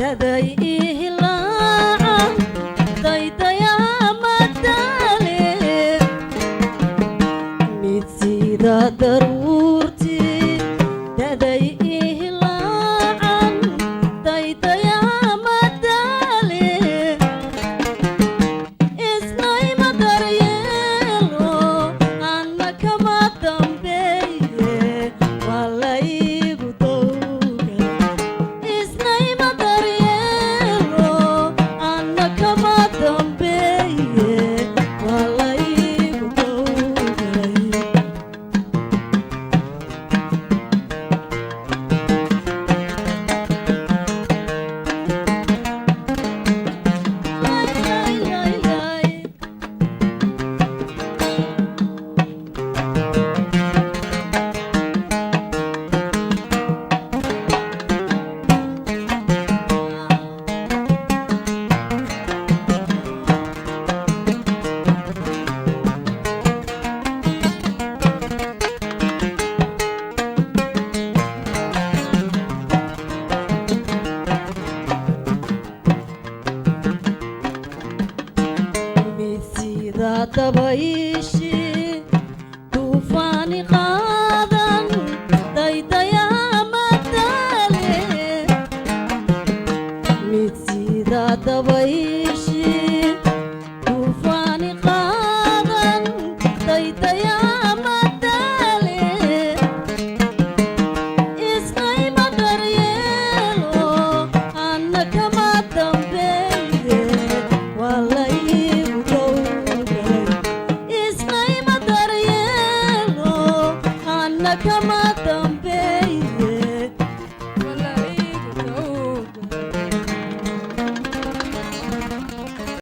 Daday ihilaacan daydayamadale, mid sida daruurtii daday ihilaacan daydayamadale, isnayma daryeelo anna kama dambeeye, waa laygu dowga. Isnayma daryeelo anna kama dambeeye, waa laygu dowgalay. Lay, lay, lay. Mid sida dabayshii duufaani qaadan daydayamadale, mid sida dabayshii duufaani qaadan daydayamadale, isnayma daryeelo anna kama dambeeye, waa laygu dowgalay. Isnayma daryeelo anna kama